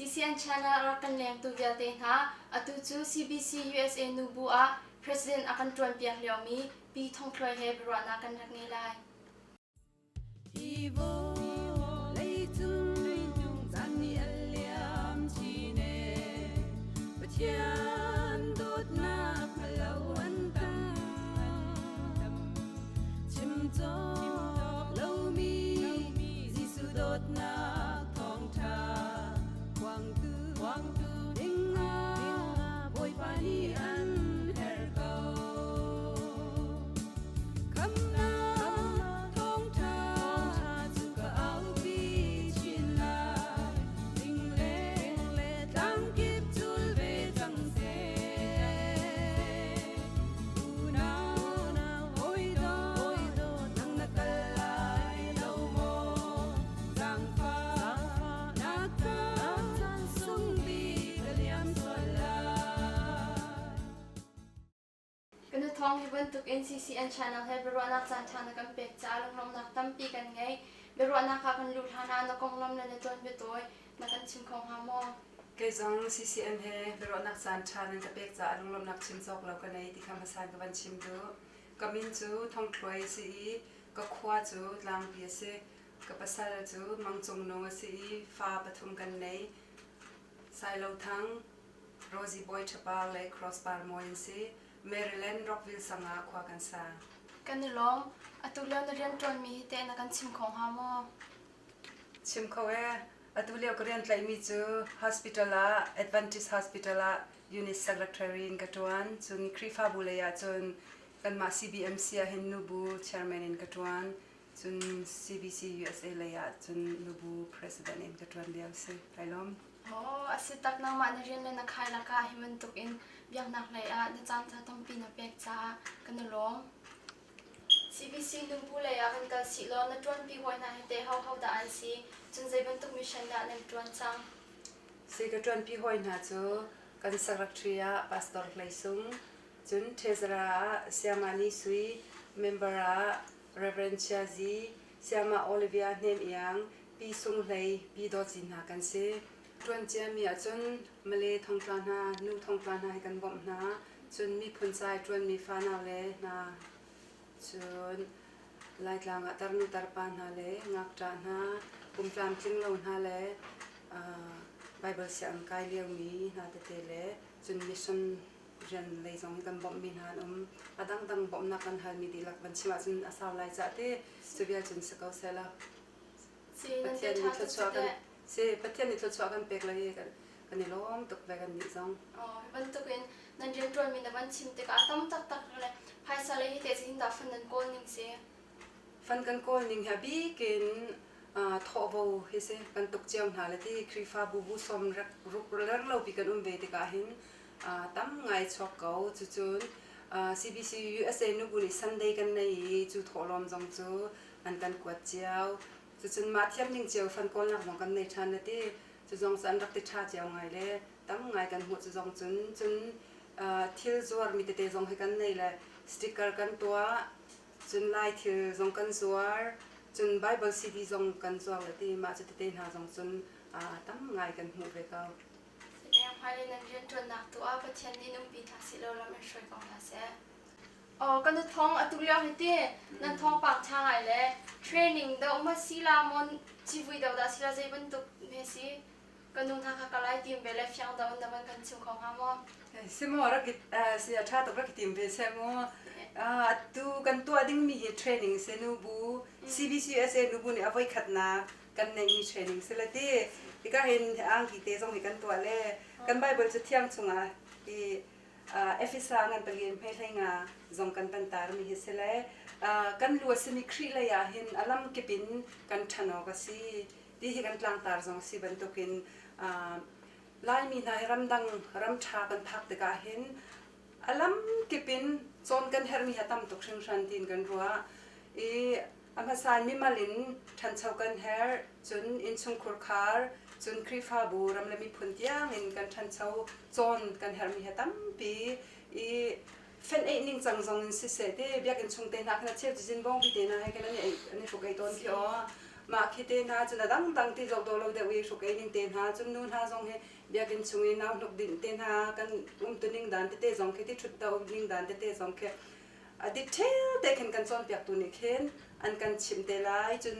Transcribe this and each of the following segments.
CCN channel rak kan lengtu vialte hna, atu cu CBC USA nubu ah President a kan ṭuanpiak liomi Pi Thong Thluai he biaruahnak kan rak ngei lai. Hi vawleicung caan nih a liam chin ee, Pathian dawtnak hngallo an tam. Chim cawk lomi Jesuh dawtnak thawngṭha phuangtu dingah Bawipa nih an herh ko. Khamnak thawngṭha cu ka aupi chin lai, ding le tlangkip cul ve cang seh. Unau hawi dawt nang na kal lai lo maw? Zaangfahnak caan sung bik a liam sual lai. Kan thawng hi bantuk in CCN channel he biaruahnak caanṭha na kan pek caah lunglawmhnak tampi kan ngei. Biaruahnak ah kan luh hlan ah na konglam le na tuanbia tawi na kan chim kho hnga maw? Kei zong CCN he biaruahnak caanṭha nan ka pek caah lunglawmhnak chim cawk lo ka nei ti kha hmasa in ka van chim duh. Ka min cu Thong Thluai a si i ka khua cu Tlangpi a si. Ka pasal cu Mang Cung Nung a si i fa pathum kan nei. Sailo Thang, Rosie Bawi Ṭha Par le Cross Par Mawi an si. Maryland Rockville sang ah khua kan sa. Kan i lawm. Atu lio na rianṭuanmi hi teh na kan chim kho hnga maw? Chim kho ee. Atu lio ka rian tlaihmi cu hospital ah Adventist Hospital ah unit secretary in ka ṭuan. Cun Khrihfabu lei ah cun kanmah CBMC ah hin nubu chairman in ka ṭuan. Cun CBC USA lei ah cun nubu president in ka ṭuan lio si. Kai lawm. Aw, a si tak nangmah na rian le na khai lakah hi bantuk in biaknak lei ah na caan tha tampi na pek caah kan i lawm. CBC nubu lei ah kan kal sih law na ṭuanpi hawi hna hi teh hoho dah an si? Cun zei bantuk mission dah nan ṭuan cang? Si ka ṭuanpi hawi hna cu kan secretary ah Pastor Hlei Sung, cun treasurer ah Sayama Ni Sui, member ah Reverend Chia Zi, Sayama Olivia Hnem Iang, Pi Sung Hlei, Pi Dawt Zi hna kan si. Ṭuan ciami ahcun Malay thongtla hna, nu thongtla hna hi kan bawmh hna. Cun miphun ca i ṭuanmi fanau le hna, cun Laitlang ah tarnu tarpa hna le ngakṭah hna, kum tlamtling lo hna le Baibal sianginn kai liomi hna tete le cun mission rian lei zong hi kan bawmhmi hna an um. A dangdang bawmhnak kan halmi dihlak van chim ahcun a sau lai cah ti cu vial cun si ko seh law. Pathian nih thluachuah kan si Pathian nih thluachuah kan pek lai i kan kan i lawm tuk ve kan nih zong. Oh, hi bantukin nan rianṭuanmi na van chim tikah tam taktak le phaisa lei hi teh zeitindah fund nan kawl ning si? Fund kan kawl ning hi a bik in thawhvo hi si kan tuk cio hna le ti Khrihfabu bu sawm ruk renglo pi kan um ve tikah hin tam ngai chuak ko cucun CBC USA nubu nih Sunday kan nei i cu thawhlawm zong cu an kan kuat cio. Cucun mah thiam ning cio fan kawlnak zong kan nei ṭhan na ti. Cu zong cu an rak ti ṭha cio ngai le tam ngai kan hmuh cu zong cun cun thil zuarmi tete zong hi kan nei le sticker kan tuah cun lai thil zong kan zuar cun Bible CD zong kan zuar le ti mah cu tete hna zong cun tam ngai kan hmuh ve ko. Leng hmailei nan rianṭuannak tu ah Pathian nih umpi hna seh law lam in hruai ko hna seh. Aw kan thong atu lio hi ti nan thawngpang ṭha ngai le training deuh ma si la maw civui deuh dah si la zei bantuk hme si ka nu hna kha ka lai tim ve le fiang deuh in na van kan chim kho hnga maw? Si maw rak si a ṭha tuk rak i tim ve seh mu. Atu kan tuah dingmi hi training si nubu CBCUSA nubu nih a voikhatnak kan neihmi training si le ti. Hika hin angki te zong hi kan tuah le kan Bible cu thiang chungah i Efesa ngan pali in hmei nga zong kan van tarmi hi si le kan lu a simi Khrih lei ah hin a lam kip in kan ṭhan awk a si ti hi kan tlangtar zong si bantukin Laimi hna hi ramdang ram ṭha kan phak tikah hin a lam kip in cawn kan herhmi hi a tam tuk hringhran tiin kan ruah i A hmasa in mimal in ṭhancho kan herh, cun innchungkhur khar, cun Khrihfabu ram le miphun tiangin kan ṭhancho cawn kan herhmi hi a tampi i fenh eih ningcang zong in siseh te biakinn chung te hna khan a cheu cizin bawngbi te hna he khan an i an i hruk ei tawn khi aw. Mah khi te hna cun a dangdang ti zoh dawh lo deuh i hruk ei ning te hna cun nu hna zong hi biakinn chung i nau hnuk dinh te hna kan umtuning dan tete zong khi ti ṭhut do ning dan tete zong khi a detail te khin kan cawnpiaktu nih khin an kan chimh te lai. Cun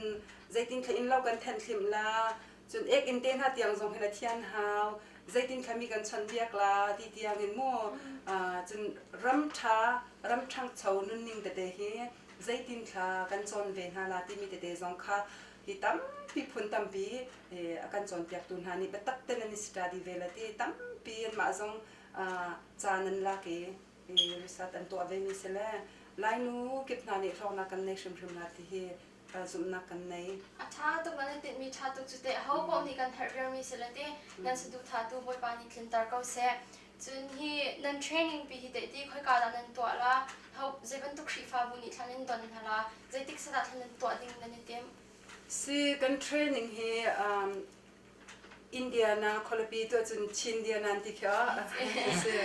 zeitin thla inn lo kan thenh hlimh la, cun ek inn te hna tiang zong hin a thian hau, zeitin thla mi kan chawnhbiak la ti tiang in mu cun ram ṭha ram ṭhangcho nunning tete hi zeitin thla kan cawn ve hna la timi tete zong kha hi tampi phun tampi a kan cawnpiaktu hna nih biatak ten an i study ve la ti tampi anmah zong caan an lak i research an tuah ve mi si le Lainu kip hna nih hlawknak kan nei hrimhrim la ti hi zumhnak kan nei. A ṭha tuk nan i tinhmi ṭha tuk cu teh ho paoh nih kan herh viarmi si le ti nan saduhthah tu Bawipa nih tlinter ko seh. Cun hi nan training pi hi teh ti khoika dah nan tuah la, ho zei bantuk Khrihfabu nih thlan in don hna la, zeitik set ah thlan nan tuah ding nan i timh? Si kan training hi Indiana khualipi tu ahcun Chindiana an ti khi si.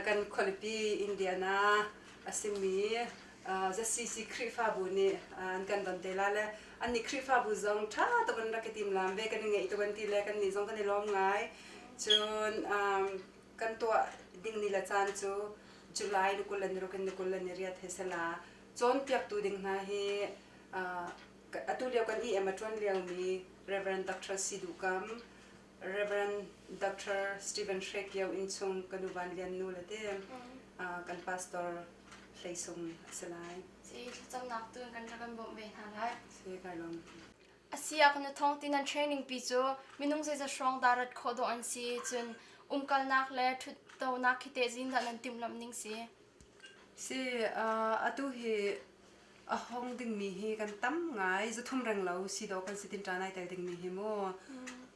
Kan khualipi Indiana a simi ZCC Khrihfabu nih an kan don te la le annih Khrihfabu zong ṭha tuk in rak i timlam ve kan i ngeih tuk an ti le kannih zong kan i lawm ngai. Cun kan tuah ding ni le caan cu July ni 20 le ni ruk in ni 20 le ni riat he sela cawnpiaktu ding hna hi atu lio kan EM a ṭuan liomi Reverend Dr. Sidu Kam, Reverend Dr. Stephen Hre Kio innchung ka nu Van Lian nu le te kan pastor Hlei Sung a si lai. Si thlacamnak tu in kan rak kan bawmh ve hna lai. Si kai lawm. A si ah kan thong ti nan training pi cu minung zeizat hrawng dah rat khawh dawh an si cun umkalnak le ṭhuttonak khi te zin dah nan timhlamh ning si. Si atu hi a hong dingmi hi kan tam ngai zathum reng lo si dawh kan si tin ṭa nai tel dingmi hi mu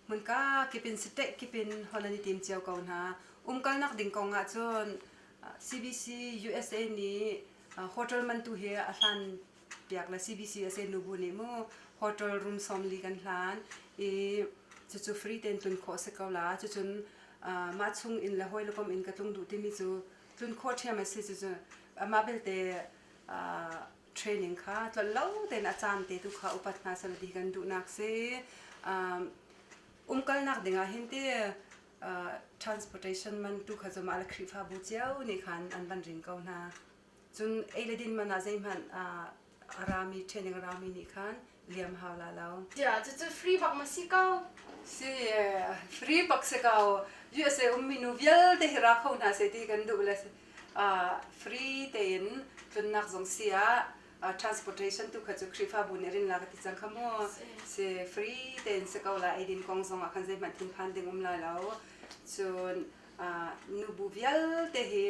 hmunka kipin state kipin hon an i tim cio ko hna umkalnak ding kong ah cun CBC USA nih hotel man tu hi a hlan piak le CBC USA nubu nih mu hotel room 40 kan hlan i cucu free ten tlun khawh si ko la cucun mah chung in le hawi le kom in ka tlung duh timi cu tlun khawh ṭhiam a si cucu amah belte training kha tlolh lo tein a caan te tu kha upat hna seh ti kan duhnak si. Umkalnak ding ah hin ti transportation man tu kha cu mah le Khrihfabu cio nih khan an van ring ko hna. Cun ei le din man ah zeihmanh a rami training a rami nih khan liam hau la lo. Tiah cucu free bak ma si ko? Si free bak si ko. USA ummi nu vialte hi ra kho hna seh ti kan duh le free tein tlunnak zong si ah transportation tu kha cu Khrihfabu nih rin la ka ti cang kha mu. Si free tein si ko la eidin kong zong ah khan zeihmanh thinphan ding um lai lo. Cun nubu vialte hi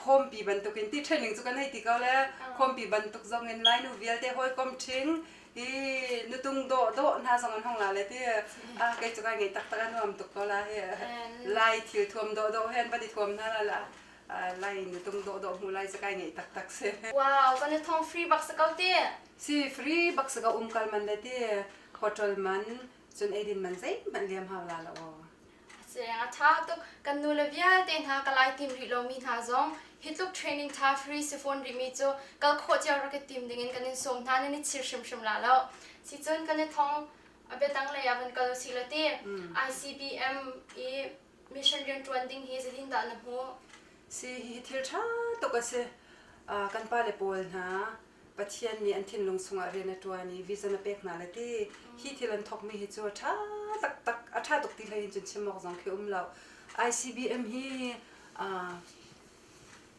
khawmpi bantukin ti training cu kan hei ti ko le khawmpi bantuk zong in Lainu vialte hawikom ṭhing hi nutung dawh dawh hna zong an hong la le ti a kei cu kai ngei taktak a nuam tuk ko la hi Lai thil thuam dawh dawh he an van i thuam hna la la Lai nutung dawh dawh hmu lai cu kai ngei taktak si. Wow, kan i thong free bak sa ko ti. Si free bak sa ko umkal man le ti hotel man cun eidin man zeihmanh liam hau la lo. A ṭha tuk. Kan nule vialte hna ka lai tim rih lomi hna zong hi tluk training ṭha free si fawn rihmi cu kal khawh cio rak i tim dingin kan in sawm hna nan i chir hrimhrim la lo. Sicun kan i thong a biadang lei ah van kal usih law ti ICBM i mission rianṭuan ding hi zeitindah na hmuh? Si hi thil ṭha tuk a si. Kan pale pawl hna Pathian nih an thinlung chungah rian a ṭuan i vision a pek hna le ti hi thil an thawkmi hi cu a ṭha taktak a ṭha tuk ti hlei in cun chim awk zong khi um lo. ICBM hi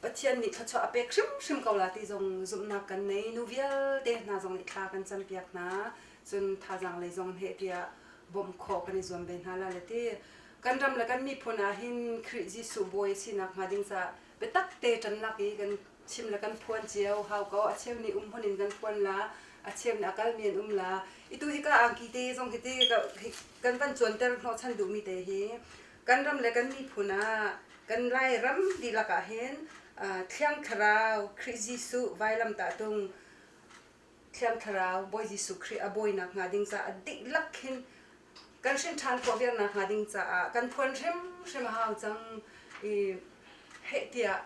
Pathian nih thluachuah a pek hrimhrim ko la ti zong zumhnak kan nei. Nu vialte hna zong nih thla kan campiak hna. Cun thazaang lei zong heh tiah bawmh khawh kan i zuam ve hna la le ti. Kan ram le kan miphun ah hin Khrih Jesuh bawi a sinak hnga ding caah biatak te ṭan lak i kan chim le kan phuan cio hau ko a cheu nih um hmun in kan phuan la a cheu nih a kalmi an um la itu hi ka angki te zong hi ti kan van cuanter hnawhchan duhmi te hi kan ram le kan miphun ah kan lai ram dihlak ah hin Thiang Thlarau Khrih Jesuh vailamtah tung Thiang Thlarau Bawi Jesuh Khrih a bawinak hnga ding caah dihlak hin kan hrin ṭhan khawh viarnak hnga ding caah kan phuan hrimhrim a hau cang i heh tiah.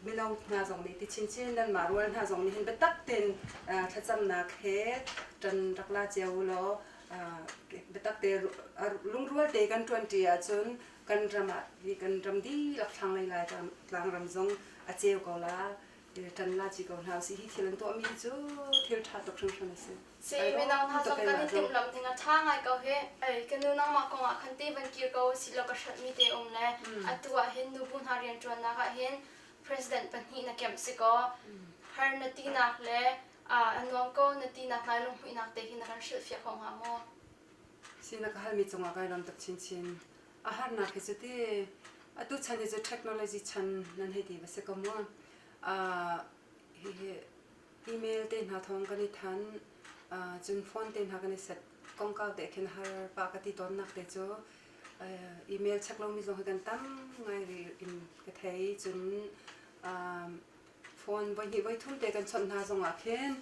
Mino hna zong nih ti chinchin nanmah rual hna zong nih hin biatak tein thlacamnak he ṭan rak la cio u law biatak te lungrual te kan ṭuanṭi ahcun kan ram ah hi kan ram dihlak thlanglei lai tlangram zong a ceu ko la. Ṭan la ci ko hna usih. Hi thil an tuahmi cu thil ṭha tuk hringhran a si. Si, mino hna zong kan i timhlamh ding a ṭha ngai ko hih. Ei, ka nu nangmah kong ah khan ti van kir ko usih law ka hrelhmi te um le atu ah hin nubu hna rianṭuannak ah hin president pahnih na kemh si kaw har na tinak le a nuam ko na tinak nai lunghmuihnak te hi na kan hrilhfiah kho hnga maw? Si na ka halmi cungah kai lawm tuk chinchin. A harnak hi cu ti atu chan hi cu technology chan nan hei ti va si ko mu. Hihi email te hna thawng kan i thanh, cun phone te hna kan i set kongkau te khin har pah ka ti tawnnak te cu email check lomi zong hi kan tam ngai rih in ka thei. Cun phone voihnih voithum te kan chawnh hna zong ah khin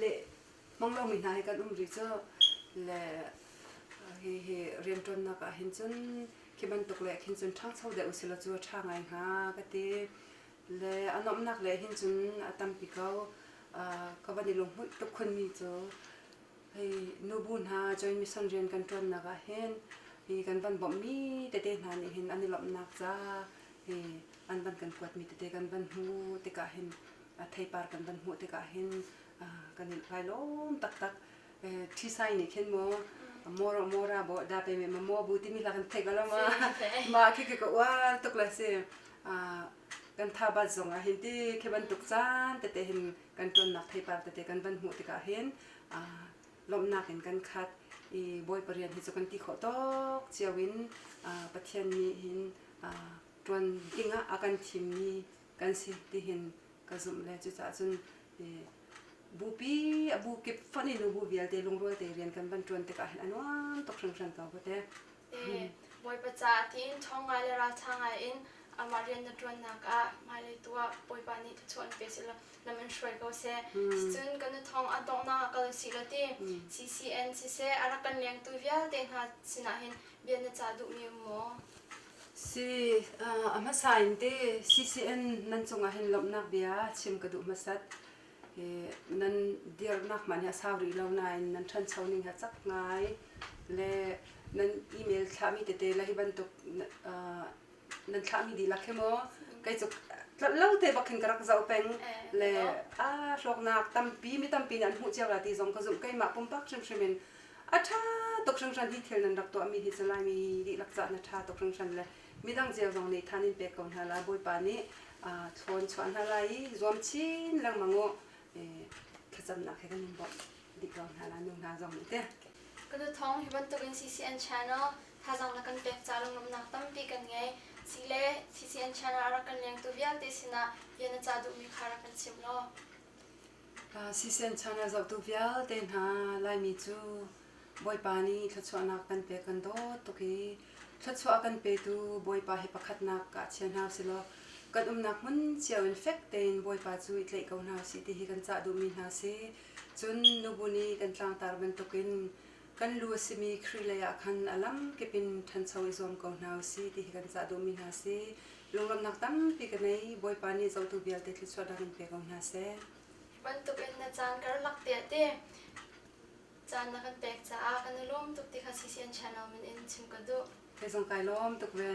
leh hmang lomi hna hi kan um rih cu. Le hihi rianṭuannak ah hin cun khi bantuk le khin cun ṭhangcho deuh usih law cu a ṭha ngai hnga ka ti. Le a nuamhnak le hin cun a tampi ko. Ka van i lunghmuih tuk khunmi cu hei nubu hna joint mission rian kan ṭuannak ah hin hi kan van bawmhmi tete hna nih hin an i lawmhnak ca hi an van kan kuatmi tete kan van hmuh tikah hin theipar kan van hmuh tikah hin kan i kai lawm taktak. Ṭhisai nih khin maw mora mora bo da pe me mo bu timi hla kan thei ko lo ma ma khi khi ka uar tuk la si. Kan tha bat zong ah hin ti khi bantuk caan tete hin kan ṭuannak theipar tete kan van hmuh tikah hin lawmhnak in kan khat i Bawipa rian hi cu kan ti khawh tawk cio in Pathian nih hin ṭuan dingah a kan thimmi kan si ti hin ka zumh le cucaah cun bupi a bu kip fonh in bu vialte lungrual te rian kan van ṭuan tikah hin a nuam tuk hringhran ko ka te. Bawipa caah tiin ṭhawng ngai le ralṭha ngai in amah rian na ṭuannak ah hmailei tu ah Bawipa nih thluachuah in pe seh lam in hruai ko seh. Cun kan thawng a donghnak ah kal usih law ti CCN siseh a rak kan lengtu vialte hna sinah hin bia na cah duhmi um maw? Si, a hmasa in te CCN nan cungah hin lawmhnak bia chim ka duh hmasat. Nan dirnak hmanh hi a sau rih lo nain nan ṭhancho ning hi a cak ngai le nan email thlahmi tete le hi bantuk nan thlahmi dihlak hi maw kei cu tlolh lo te bak khin ka rak zoh peng le a hlawknak tampi mi tampi nih an hmuh cio la ti zong ka zumh. Keimah pumpak hrimhrim in a ṭha tuk hringhran hi thil nan rak tuahmi hi cu Laimi dihlak caah na ṭha tuk hringhran le midang cio zong nih than in pek ko hna la. Bawipa nih thlawn chuah hna lai i zuam chin lengmang u. Thlacamnak he kan in bawmh dih ko hna la nu hna zong nih te. Ka nu Thawng, hi bantukin CCN channel thazaang na kan pek ca lunglawmhnak tampi kan ngei. Sile CCN channel a rak kan lengtu vialte sinah bia na cah duhmi kha rak kan chim law. Sisen chan a zohtu vialte hna Laimi cu Bawipa nih thluachuahnak kan pek kan dawt tuk i thluachuah a kan petu Bawipa hi pakhatnak ah chia hna usilaw kan umnak hmun cio in fek tein Bawipa cu i tlaih ko hna usih ti hi kan cah duhmi hna si. Cun nubu nih kan tlangtar bantukin kan lu a simi Khrih lei ah khan a lam kip in ṭhancho i zuam ko hna usih ti hi kan cah duhmi hna si. Lunglawmhnak tampi ka nei. Bawipa nih zohtu vialte thluachuahnak in pe ko hna seh. Bantukin na caan karlak tiah ti caan na kan pek caah kan i lawm tuk ti kha CCN channel min in chim ka duh. Kei zong kai lawm tuk ve.